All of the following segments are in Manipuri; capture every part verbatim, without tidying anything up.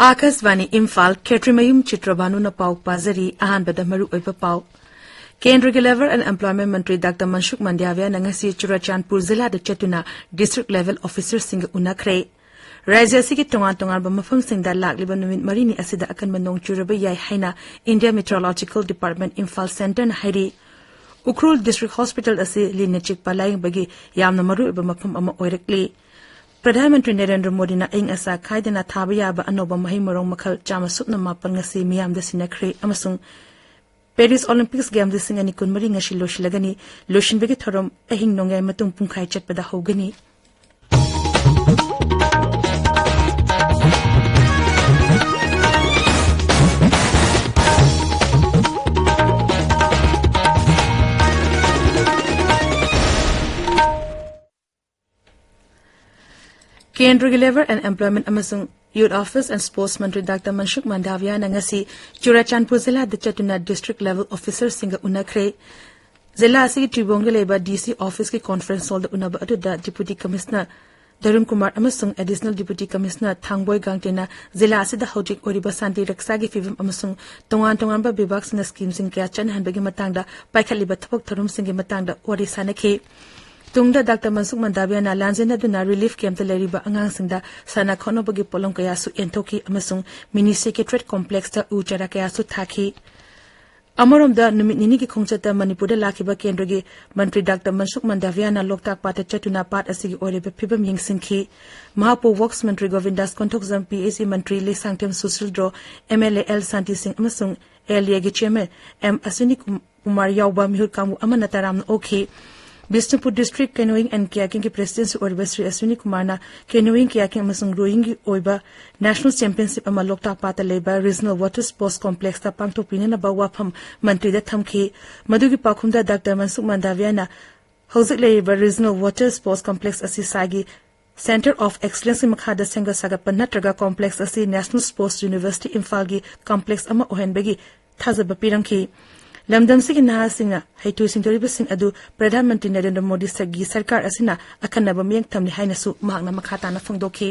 ꯑꯥꯀꯥꯁꯕꯥꯅꯤ ꯏꯝꯐꯥꯜ, ꯈꯦꯇ꯭ꯔꯤꯃꯌꯨꯝ ꯆꯤꯇ꯭ꯔꯕꯥꯅꯨꯅ ꯄꯥꯎ ꯄꯥꯖꯔꯤ꯫ ꯑꯍꯥꯟꯕꯗ ꯃꯔꯨꯑꯣꯏꯕ ꯄꯥꯎ꯫ ꯀꯦꯟꯗ꯭ꯔꯒꯤ Labour and Employment Mantri doctor ꯃꯟꯁꯨꯈ ꯃꯟꯗꯥꯚꯤꯌꯥꯅ ꯉꯁꯤ ꯆꯨꯔꯥꯆꯥꯟꯄꯨꯔ ꯖꯤꯂꯥꯗ ꯆꯠꯇꯨꯅ district level officerꯁꯤꯡꯒ ꯎꯅꯈ꯭ꯔꯦ꯫ ꯔꯥꯖ꯭ꯌ ꯑꯁꯤꯒꯤ ꯇꯣꯉꯥꯟ ꯇꯣꯉꯥꯟꯕ ꯃꯐꯝꯁꯤꯡꯗ ꯂꯥꯛꯂꯤꯕ ꯅꯨꯃꯤꯠ ꯃꯔꯤꯅꯤ ꯑꯁꯤꯗ ꯑꯀꯟꯕ ꯅꯣꯡ ꯆꯨꯔꯕ ꯌꯥꯏ ꯍꯥꯏꯅ India Meteorological Department ꯏꯝꯐꯥꯜ Centreꯅ ꯍꯥꯏꯔꯤ꯫ ꯎꯈ꯭ꯔꯨꯜ District Hospital ꯑꯁꯤ ꯂꯤꯟꯅ ꯆꯤꯛꯄ ꯂꯥꯌꯦꯡꯕꯒꯤ ꯌꯥꯝꯅ ꯃꯔꯨꯑꯣꯏꯕ ꯃꯐꯝ ꯑꯃ ꯑꯣꯏꯔꯛꯂꯤ꯫ ꯄ꯭ꯔꯙꯥꯟ ꯃꯟꯇ꯭ꯔꯤ ꯅꯔꯦꯟꯗ꯭ꯔ ꯃꯣꯗꯤꯅ ꯑꯏꯪ ꯑꯁꯥ ꯈꯥꯏꯗꯅ ꯊꯥꯕ ꯌꯥꯕ ꯑꯅꯧꯕ ꯃꯍꯩ ꯃꯔꯣꯡ ꯃꯈꯜ ꯆꯥꯝꯃ ꯁꯨꯞꯅ ꯃꯥꯄꯟ ꯉꯁꯤ ꯃꯤꯌꯥꯝꯗ ꯁꯤꯟꯅꯈ꯭ꯔꯦ ꯑꯃꯁꯨꯡ Paris Olympics Games ꯂꯤꯁꯤꯡ ꯑꯅꯤ ꯀꯨꯟꯃꯔꯤ ꯉꯁꯤ ꯂꯣꯏꯁꯤꯜꯂꯒꯅꯤ꯫ ꯂꯣꯏꯁꯤꯟꯕꯒꯤ ꯊꯧꯔꯝ ꯑꯍꯤꯡ ꯅꯣꯡꯌꯥꯏ ꯃꯇꯨꯡ ꯄꯨꯡꯈꯥꯏ ꯆꯠꯄꯗ ꯍꯧꯒꯅꯤ꯫ ꯀꯦꯟꯗ꯭ꯔꯒꯤ Labour and Employment ꯑꯃꯁꯨꯡ Youth Affairs and Sports Mantri doctor ꯃꯟꯁꯨꯈ ꯃꯟꯗꯥꯚꯤꯌꯥꯅ ꯉꯁꯤ ꯆꯨꯔꯥꯆꯥꯟꯄꯨꯔ ꯖꯤꯂꯥꯗ ꯆꯠꯇꯨꯅ district level officerꯁꯤꯡꯒ ꯎꯅꯈ꯭ꯔꯦ꯫ ꯖꯤꯂꯥ ꯑꯁꯤꯒꯤ ꯇ꯭ꯔꯤꯕꯣꯡꯗ ꯂꯩꯕ DC officeꯀꯤ conference hallꯗ ꯎꯅꯕ ꯑꯗꯨꯗ Deputy Commissioner ꯙꯔꯨꯟ ꯀꯨꯃꯥꯔ ꯑꯃꯁꯨꯡ Additional Deputy Commissioner ꯊꯥꯡꯕꯣꯏ ꯒꯥꯡꯇꯦꯅ ꯖꯤꯂꯥ ꯑꯁꯤꯗ ꯍꯧꯖꯤꯛ ꯑꯣꯏꯔꯤꯕ ꯁꯥꯟꯇꯤ ꯔꯛꯁꯥꯒꯤ ꯐꯤꯚꯝ ꯑꯃꯁꯨꯡ ꯇꯣꯉꯥꯟ ꯇꯣꯉꯥꯟꯕ ꯕꯤꯚꯥꯒꯁꯤꯡꯅ schemeꯁꯤꯡ ꯀꯌꯥ ꯆꯠꯅꯍꯟꯕꯒꯤ ꯃꯇꯥꯡꯗ ꯄꯥꯏꯈꯠꯂꯤꯕ ꯊꯕꯛ ꯊꯧꯔꯝꯁꯤꯡꯒꯤ ꯃꯇꯥꯡꯗ ꯋꯥꯔꯤ ꯁꯥꯅꯈꯤ꯫ ꯇꯨꯡꯗ ꯗꯥꯛꯇꯔ ꯃꯟꯁꯨꯈ ꯃꯟꯗꯥꯚꯤꯌꯥꯅ ꯂꯥꯟꯖꯦꯟꯅꯗꯨꯅ relief campꯇ ꯂꯩꯔꯤꯕ ꯑꯉꯥꯡꯁꯤꯡꯗ ꯁꯥꯟꯅ ꯈꯣꯠꯅꯕꯒꯤ ꯄꯣꯠꯂꯝ ꯀꯌꯥꯁꯨ ꯌꯦꯟꯊꯣꯛꯈꯤ ꯑꯃꯁꯨꯡ Mini Secretariat Complexꯇ ꯎ ꯆꯥꯔꯥ ꯀꯌꯥꯁꯨ ꯊꯥꯈꯤ꯫ ꯑꯃꯔꯣꯝꯗ, ꯅꯨꯃꯤꯠ ꯅꯤꯅꯤꯒꯤ ꯈꯣꯡꯆꯠꯇ ꯃꯅꯤꯄꯨꯔꯗ ꯂꯥꯛꯈꯤꯕ ꯀꯦꯟꯗ꯭ꯔꯒꯤ ꯃꯟꯇ꯭ꯔꯤ ꯗꯥꯛꯇꯔ ꯃꯟꯁꯨꯈ ꯃꯟꯗꯥꯚꯤꯌꯥꯅ ꯂꯣꯛꯇꯥꯛ ꯄꯥꯠꯇ ꯆꯠꯇꯨꯅ ꯄꯥꯠ ꯑꯁꯤꯒꯤ ꯑꯣꯏꯔꯤꯕ ꯐꯤꯕꯝ ꯌꯦꯡꯁꯤꯟꯈꯤ꯫ ꯃꯍꯥꯛꯄꯨ Works ꯃꯟꯇ꯭ꯔꯤ ꯒꯣꯕꯤꯟꯗꯥꯁ ꯀꯣꯟꯊꯣꯛꯖꯝ, PHE ꯃꯟꯇ꯭ꯔꯤ ꯂꯩꯁꯥꯡꯊꯦꯝ ꯁꯨꯁꯤꯜꯗ꯭ꯔꯣ, MLA ꯑꯦꯜ ꯁꯥꯟꯇꯤ ꯁꯤꯡ ꯑꯃꯁꯨꯡ LAꯒꯤ Chairman ꯑꯦꯝ ꯑꯁ꯭ꯋꯤꯅꯤ ꯀꯨꯝ-, ꯀꯨꯃꯥꯔ ꯌꯥꯎꯕ ꯃꯤꯍꯨꯠ ꯀꯥꯡꯕꯨ ꯑꯃꯅ ꯇꯔꯥꯝꯅ ꯑꯣꯛꯈꯤ꯫ ꯕꯤꯁꯅꯨꯄꯨꯔ District Canoeing and Kayakingꯒꯤ Presidentꯁꯨ ꯑꯣꯏꯔꯤꯕ ꯁ꯭ꯔꯤ ꯑꯁ꯭ꯋꯤꯅꯤ ꯀꯨꯃꯥꯔꯅ canoeing, kayaking ꯑꯃꯁꯨꯡ rowingꯒꯤ ꯑꯣꯏꯕ National Championship ꯑꯃ ꯂꯣꯛꯇꯥꯛ ꯄꯥꯠꯇ ꯂꯩꯕ Regional Water Sports Complexꯇ ꯄꯥꯡꯊꯣꯛꯄꯤꯅꯅꯕ ꯋꯥꯐꯝ ꯃꯟꯇ꯭ꯔꯤꯗ ꯊꯝꯈꯤ꯫ ꯃꯗꯨꯒꯤ ꯄꯥꯎꯈꯨꯝꯗ ꯗꯥꯛꯇꯔ ꯃꯟꯁꯨꯈ ꯃꯟꯗꯥꯚꯤꯌꯥꯅ ꯍꯧꯖꯤꯛ ꯂꯩꯔꯤꯕ Regional Water Sports Complex ꯑꯁꯤ ꯁꯥꯏꯒꯤ Centre of Excellenceꯀꯤ ꯃꯈꯥꯗ ꯁꯦꯝꯒꯠ ꯁꯥꯒꯠꯄ ꯅꯠꯇ꯭ꯔꯒ complex ꯑꯁꯤ National Sports University ꯏꯝꯐꯥꯜꯒꯤ complex ꯑꯃ ꯑꯣꯏꯍꯟꯕꯒꯤ ꯊꯥꯖꯕ ꯄꯤꯔꯝꯈꯤ꯫ ꯂꯝꯗꯝꯁꯤꯒꯤ ꯅꯍꯥꯁꯤꯡꯅ ꯍꯩꯊꯣꯏ ꯁꯤꯡꯊꯣꯏꯔꯤꯕꯁꯤꯡ ꯑꯗꯨ ꯄ꯭ꯔꯙꯥꯟ ꯃꯟꯇ꯭ꯔꯤ ꯅꯔꯦꯟꯗ꯭ꯔ ꯃꯣꯗꯤ ꯁꯔꯒꯤ ꯁꯔꯀꯥꯔ ꯑꯁꯤꯅ ꯑꯈꯟꯅꯕ ꯃꯤꯠꯌꯦꯡ ꯊꯝꯂꯤ ꯍꯥꯏꯅꯁꯨ ꯃꯍꯥꯛꯅ ꯃꯈꯥ ꯇꯥꯅ ꯐꯣꯡꯗꯣꯛꯈꯤ꯫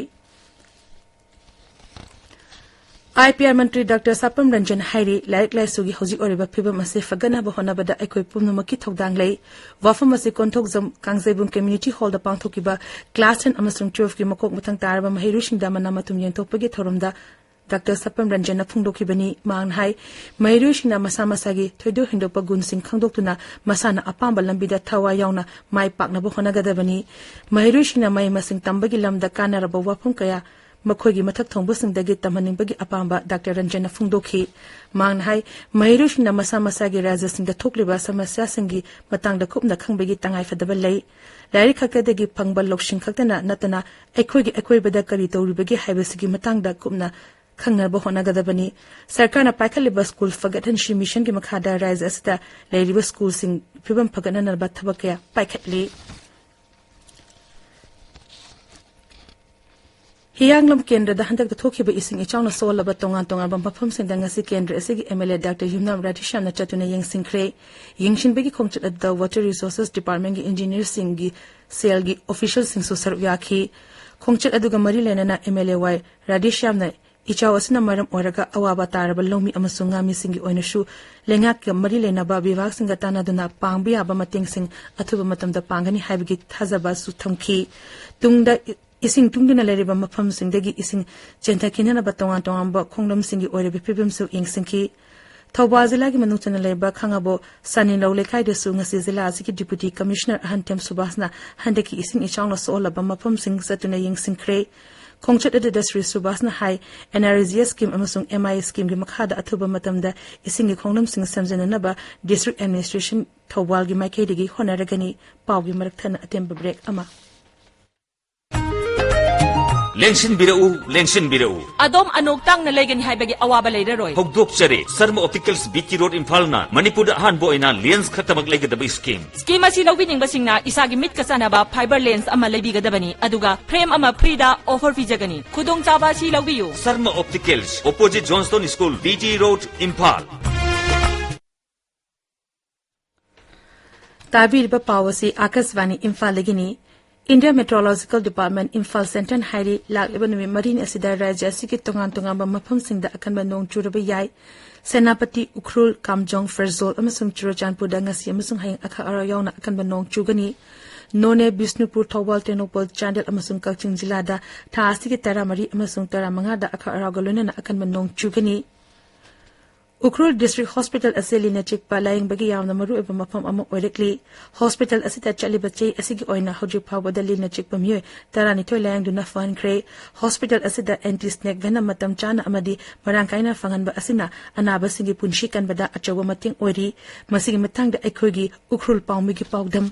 I P R Mantri doctor ꯁꯥꯄꯝ Ranjan ꯍꯥꯏꯔꯤ, ꯂꯥꯏꯔꯤꯛ ꯂꯥꯏꯁꯨꯒꯤ ꯍꯧꯖꯤꯛ ꯑꯣꯏꯔꯤꯕ ꯐꯤꯕꯝ ꯑꯁꯤ ꯐꯒꯠꯅꯕ ꯍꯣꯠꯅꯕꯗ ꯑꯩꯈꯣꯏ ꯄꯨꯝꯅꯃꯛꯀꯤ ꯊꯧꯗꯥꯡ ꯂꯩ꯫ ꯋꯥꯐꯝ ꯑꯁꯤ ꯀꯣꯟꯊꯣꯛꯖꯝ ꯀꯥꯡꯖꯩꯕꯨꯡ ꯀꯝꯃ꯭ꯌꯨꯅꯤꯇꯤ ꯍꯣꯜꯗ ꯄꯥꯡꯊꯣꯛꯈꯤꯕ ꯀ꯭ꯂꯥꯁ ꯇꯦꯟ ꯑꯃꯁꯨꯡ ꯇꯨꯋꯦꯜꯐꯀꯤ ꯃꯀꯣꯛ ꯃꯊꯪ ꯇꯥꯔꯕ ꯃꯍꯩꯔꯣꯏꯁꯤꯡꯗ ꯃꯅꯥ ꯃꯊꯨꯝ ꯌꯦꯟꯊꯣꯛꯄꯒꯤ ꯊꯧꯔꯝꯗ ꯗꯥꯛꯇꯔ ꯁꯥꯄꯝ ꯔꯟꯖꯟꯅ ꯐꯣꯡꯗꯣꯛꯈꯤꯕꯅꯤ꯫ ꯃꯍꯥꯛꯅ ꯍꯥꯏ, ꯃꯍꯩꯔꯣꯏꯁꯤꯡꯅ ꯃꯁꯥ ꯃꯁꯥꯒꯤ ꯊꯣꯏꯗꯣꯛ ꯍꯦꯟꯗꯣꯛꯄ ꯒꯨꯟꯁꯤꯡ ꯈꯪꯗꯣꯛꯇꯨꯅ ꯃꯁꯥꯅ ꯑꯄꯥꯝꯕ ꯂꯝꯕꯤꯗ ꯊꯋꯥꯏ ꯌꯥꯎꯅ ꯃꯥꯏ ꯄꯥꯛꯅꯕ ꯍꯣꯠꯅꯒꯗꯕꯅꯤ꯫ ꯃꯍꯩꯔꯣꯏꯁꯤꯡꯅ ꯃꯍꯩ ꯃꯁꯤꯡ ꯇꯝꯕꯒꯤ ꯂꯝꯗ ꯀꯥꯟꯅꯔꯕ ꯋꯥꯐꯝ ꯀꯌꯥ ꯃꯈꯣꯏꯒꯤ ꯃꯊꯛ ꯊꯣꯡꯕꯁꯤꯡꯗꯒꯤ ꯇꯝꯍꯟꯅꯤꯡꯕꯒꯤ ꯑꯄꯥꯝꯕ ꯗꯥꯛꯇꯔ ꯔꯟꯖꯟꯅ ꯐꯣꯡꯗꯣꯛꯈꯤ꯫ ꯃꯍꯥꯛꯅ ꯍꯥꯏ, ꯃꯍꯩꯔꯣꯏꯁꯤꯡꯅ ꯃꯁꯥ ꯃꯁꯥꯒꯤ ꯔꯥꯖ꯭ꯌꯁꯤꯡꯗ ꯊꯣꯛꯂꯤꯕ ꯁꯃꯁ꯭ꯌꯥꯁꯤꯡꯒꯤ ꯃꯇꯥꯡꯗ ꯀꯨꯞꯅ ꯈꯪꯕꯒꯤ ꯇꯉꯥꯏꯐꯗꯕ ꯂꯩ꯫ ꯂꯥꯏꯔꯤꯛ ꯈꯛꯇꯗꯒꯤ ꯐꯪꯕ ꯂꯧꯁꯤꯡ ꯈꯛꯇꯅ ꯅꯠꯇꯅ ꯑꯩꯈꯣꯏꯒꯤ ꯑꯀꯣꯏꯕꯗ ꯀꯔꯤ ꯇꯧꯔꯤꯕꯒꯦ ꯍꯥꯏꯕꯁꯤꯒꯤ ꯃꯇꯥꯡꯗ ꯀꯨꯞꯅ ꯈꯪꯅꯕ ꯍꯣꯠꯅꯒꯗꯕꯅꯤ꯫ ꯁꯔꯀꯥꯔꯅ ꯄꯥꯏꯈꯠꯂꯤꯕ ꯁ꯭ꯀꯨꯜ ꯐꯒꯠꯍꯟꯁꯤ ꯃꯤꯁꯟꯒꯤ ꯃꯈꯥꯗ ꯔꯥꯖ꯭ꯌ ꯑꯁꯤꯗ ꯂꯩꯔꯤꯕ ꯁ꯭ꯀꯨꯜꯁꯤꯡ ꯐꯤꯕꯝ ꯐꯒꯠꯅꯅꯕ ꯊꯕꯛ ꯀꯌꯥ ꯄꯥꯏꯈꯠꯂꯤ꯫ ꯍꯤꯌꯥꯡꯂꯝ ꯀꯦꯟꯗ꯭ꯔꯗ ꯍꯟꯗꯛꯇ ꯊꯣꯛꯈꯤꯕ ꯏꯁꯤꯡ ꯏꯆꯥꯎꯅ ꯁꯣꯛꯍꯜꯂꯕ ꯇꯣꯉꯥꯟ ꯇꯣꯉꯥꯟꯕ ꯃꯐꯝꯁꯤꯡꯗ ꯉꯁꯤ ꯀꯦꯟꯗ꯭ꯔ ꯑꯁꯤꯒꯤ ꯑꯦꯝ ꯑꯦꯜ ꯑꯦ ꯗꯥꯛꯇꯔ ꯌꯨꯝꯅꯥꯝ ꯔꯥꯙꯦꯁ꯭ꯌꯥꯝꯅ ꯆꯠꯇꯨꯅ ꯌꯦꯡꯁꯤꯟꯈ꯭ꯔꯦ꯫ ꯌꯦꯡꯁꯤꯟꯕꯒꯤ ꯈꯣꯡꯆꯠ ꯑꯗꯨꯗ ꯋꯥꯇꯔ ꯔꯤꯁꯣꯔꯁꯦꯁ ꯗꯤꯄꯥꯔꯠꯃꯦꯟꯒꯤ ꯏꯟꯖꯤꯅꯤꯌꯔꯁꯤꯡꯒꯤ ꯁꯦꯜꯒꯤ ꯑꯣꯐꯤꯁꯤꯌꯦꯜꯁꯤꯡꯁꯨ ꯁꯔꯨꯛ ꯌꯥꯈꯤ꯫ ꯈꯣꯡꯆꯠ ꯑꯗꯨꯒ ꯃꯔꯤ ꯂꯩꯅꯅ ꯑꯦꯝ ꯑꯦꯜ ꯑꯦ ꯋꯥꯏ ꯔꯥꯙꯦꯁ꯭ꯌꯥꯝꯅ ꯏꯆꯥꯎ ꯑꯁꯤꯅ ꯃꯔꯝ ꯑꯣꯏꯔꯒ ꯑꯋꯥꯕ ꯇꯥꯔꯕ ꯂꯧꯃꯤ ꯑꯃꯁꯨꯡ ꯉꯥꯃꯤꯁꯤꯡꯒꯤ ꯑꯣꯏꯅꯁꯨ ꯂꯩꯉꯥꯛꯀ ꯃꯔꯤ ꯂꯩꯅꯕ ꯕꯤꯚꯥꯒꯁꯤꯡꯒ ꯇꯥꯟꯅꯗꯨꯅ ꯄꯥꯡꯕ ꯌꯥꯕ ꯃꯇꯦꯡꯁꯤꯡ ꯑꯊꯨꯕ ꯃꯇꯝꯗ ꯄꯥꯡꯒꯅꯤ ꯍꯥꯏꯕꯒꯤ ꯊꯥꯖꯕꯁꯨ ꯊꯝꯈꯤ꯫ ꯇꯨꯡꯗ ꯏꯁꯤꯡ ꯇꯨꯡꯗꯨꯅ ꯂꯩꯔꯤꯕ ꯃꯐꯝꯁꯤꯡꯗꯒꯤ ꯏꯁꯤꯡ ꯆꯦꯟꯊꯈꯤꯅꯅꯕ ꯇꯣꯉꯥꯟ ꯇꯣꯉꯥꯟꯕ ꯈꯣꯡꯂꯝꯁꯤꯡꯒꯤ ꯑꯣꯏꯔꯤꯕ ꯐꯤꯕꯝꯁꯨ ꯌꯦꯡꯁꯤꯟꯈꯤ꯫ ꯊꯧꯕꯥꯜ ꯖꯤꯂꯥꯒꯤ ꯃꯅꯨꯡ ꯆꯟꯅ ꯂꯩꯕ ꯈꯥꯉꯕꯣꯛ ꯁꯅꯤꯂꯧ ꯂꯩꯀꯥꯏꯗꯁꯨ ꯉꯁꯤ ꯖꯤꯂꯥ ꯑꯁꯤꯒꯤ ꯗꯤꯄꯨꯇꯤ ꯀꯃꯤꯁꯅꯔ ꯑꯍꯟꯊꯦꯝ ꯁꯨꯕꯥꯁꯅ ꯍꯟꯗꯛꯀꯤ ꯏꯁꯤꯡ ꯏꯆꯥꯎꯅ ꯁꯣꯛꯍꯜꯂꯕ ꯃꯐꯝꯁꯤꯡ ꯆꯠꯇꯨꯅ ꯌꯦꯡꯁꯤꯟꯈ꯭ꯔꯦ꯫ ꯈꯣꯡꯆꯠ ꯑꯗꯨꯗ ꯁ꯭ꯔꯤ ꯁꯨꯕꯥꯁꯅ ꯍꯥꯏ, N R G S scheme ꯑꯃꯁꯨꯡ ꯑꯦꯝ ꯑꯥꯏ ꯑꯦꯁ ꯁ꯭ꯀꯤꯝꯒꯤ ꯃꯈꯥꯗ ꯑꯊꯨꯕ ꯃꯇꯝꯗ ꯏꯁꯤꯡꯒꯤ ꯈꯣꯡꯂꯝꯁꯤꯡ ꯁꯦꯝꯖꯤꯟꯅꯅꯕ ꯗꯤꯁꯇ꯭ꯔꯤꯛ ꯑꯦꯗꯃꯤꯅꯤꯁꯇ꯭ꯔꯦꯁꯟ ꯊꯧꯕꯥꯜꯒꯤ ꯃꯥꯏꯀꯩꯗꯒꯤ ꯍꯣꯠꯅꯔꯒꯅꯤ꯫ ꯄꯥꯎꯒꯤ ꯃꯔꯛ ꯊꯠꯅ ꯑꯇꯦꯟꯕ ꯕ꯭ꯔꯦꯛ ꯑꯃ꯫ ꯂꯦꯡꯁꯤꯟꯕꯤꯔꯛꯎ, ꯂꯦꯡꯁꯤꯟꯕꯤꯔꯛꯎ꯫ ꯑꯗꯣꯝ ꯑꯅꯣꯛ ꯇꯥꯡꯅ ꯂꯩꯒꯅꯤ ꯍꯥꯏꯕꯒꯤ ꯑꯋꯥꯕ ꯂꯩꯔꯔꯣꯏ꯫ ꯍꯧꯗꯣꯛꯆꯔꯤ, ꯁꯔꯃ ꯑꯣꯞꯇꯤꯀꯜꯁ ꯕꯤ ꯇꯤ ꯔꯣꯗ, ꯏꯝꯐꯥꯜꯅ ꯃꯅꯤꯄꯨꯔꯗ ꯑꯍꯥꯟꯕ ꯑꯣꯏꯅ ꯂꯦꯟꯁ ꯈꯛꯇꯃꯛ ꯂꯩꯒꯗꯕ ꯁ꯭ꯀꯤꯝ꯫ ꯁ꯭ꯀꯤꯝ ꯑꯁꯤ ꯂꯧꯕꯤꯅꯤꯡꯕꯁꯤꯡꯅ ꯏꯁꯥꯒꯤ ꯃꯤꯠꯀ ꯆꯥꯟꯅꯕ ꯐꯥꯏꯕꯔ ꯂꯦꯟꯁ ꯑꯃ ꯂꯩꯕꯤꯒꯗꯕꯅꯤ, ꯑꯗꯨꯒ ꯐ꯭ꯔꯦꯝ ꯑꯃ ꯐ꯭ꯔꯤꯗ ꯑꯣꯐꯔ ꯄꯤꯖꯒꯅꯤ꯫ ꯈꯨꯗꯣꯡꯆꯥꯕ ꯑꯁꯤ ꯂꯧꯕꯤꯌꯨ꯫ Sharma opticals, opposite Johnstone school, B T road, Imphal. ꯇꯥꯕꯤꯔꯤꯕ ꯄꯥꯎ ꯑꯁꯤ ꯑꯥꯀꯥꯁꯕꯥꯅꯤ ꯏꯝꯐꯥꯜꯗꯒꯤꯅꯤ꯫ India Meteorological Department, Imphal Centre ꯍꯥꯏꯔꯤ, ꯂꯥꯛꯂꯤꯕ ꯅꯨꯃꯤꯠ ꯃꯔꯤꯅꯤ ꯑꯁꯤꯗ ꯔꯥꯖ꯭ꯌ ꯑꯁꯤꯒꯤ ꯇꯣꯉꯥꯟ ꯇꯣꯉꯥꯟꯕ ꯃꯐꯝꯁꯤꯡꯗ ꯑꯀꯟꯕ ꯅꯣꯡ ꯆꯨꯔꯕ ꯌꯥꯏ꯫ ꯁꯦꯅꯥꯄꯇꯤ, ꯎꯈ꯭ꯔꯨꯜ, ꯀꯥꯝꯖꯣꯡ, ꯐꯦꯔꯖꯣꯜ ꯑꯃꯁꯨꯡ ꯆꯨꯔꯆꯥꯟꯄꯨꯔꯗ ꯉꯁꯤ ꯑꯃꯁꯨꯡ ꯍꯌꯦꯡ ꯑꯈꯛ ꯑꯔꯥꯎ ꯌꯥꯎꯅ ꯑꯀꯟꯕ ꯅꯣꯡ ꯆꯨꯒꯅꯤ꯫ ꯅꯣꯅꯦ, ꯕꯤꯁꯅꯨꯄꯨꯔ, ꯊꯧꯕꯥꯜ, ꯇꯦꯡꯅꯧꯄꯜ, ꯆꯥꯟꯗꯦꯜ ꯑꯃꯁꯨꯡ ꯀꯛꯆꯤꯡ ꯖꯤꯂꯥꯗ ꯊꯥ ꯑꯁꯤꯒꯤ ꯇꯔꯥꯃꯔꯤ ꯑꯃꯁꯨꯡ ꯇꯔꯥꯃꯉꯥꯗ ꯑꯈꯛ ꯑꯔꯥꯎꯒ ꯂꯣꯏꯅꯅ ꯑꯀꯟꯕ ꯅꯣꯡ ꯆꯨꯒꯅꯤ꯫ ꯎꯈ꯭ꯔꯨꯜ ꯗꯤꯁꯇ꯭ꯔꯤꯛ ꯍꯣꯁꯄꯤꯇꯥꯜ ꯑꯁꯤ ꯂꯤꯟꯅ ꯆꯤꯛꯄ ꯂꯥꯌꯦꯡꯕꯒꯤ ꯌꯥꯝꯅ ꯃꯔꯨꯑꯣꯏꯕ ꯃꯐꯝ ꯑꯃ ꯑꯣꯏꯔꯛꯂꯤ꯫ ꯍꯣꯁꯄꯤꯇꯥꯜ ꯑꯁꯤꯗ ꯆꯠꯂꯤꯕ ꯆꯍꯤ ꯑꯁꯤꯒꯤ ꯑꯣꯏꯅ ꯍꯧꯖꯤꯛ ꯐꯥꯎꯕꯗ ꯂꯤꯟꯅ ꯆꯤꯛꯄ ꯃꯤꯑꯣꯏ ꯇꯔꯥꯅꯤꯊꯣꯏ ꯂꯥꯌꯦꯡꯗꯨꯅ ꯐꯍꯟꯈ꯭ꯔꯦ꯫ ꯍꯣꯁꯄꯤꯇꯥꯜ ꯑꯁꯤꯗ ꯑꯦꯟꯇꯤ ꯁ꯭ꯅꯦꯛ ꯚꯦꯅꯝ ꯃꯇꯝ ꯆꯥꯅ ꯑꯃꯗꯤ ꯃꯔꯥꯡ ꯀꯥꯏꯅ ꯐꯪꯍꯟꯕ ꯑꯁꯤꯅ ꯑꯅꯥꯕꯁꯤꯡꯒꯤ ꯄꯨꯟꯁꯤ ꯀꯟꯕꯗ ꯑꯆꯧꯕ ꯃꯇꯦꯡ ꯑꯣꯏꯔꯤ꯫ ꯃꯁꯤꯒꯤ ꯃꯇꯥꯡꯗ ꯑꯩꯈꯣꯏꯒꯤ ꯎꯈ꯭ꯔꯨꯜ ꯄꯥꯎꯃꯤꯒꯤ ꯄꯥꯎꯗꯝ꯫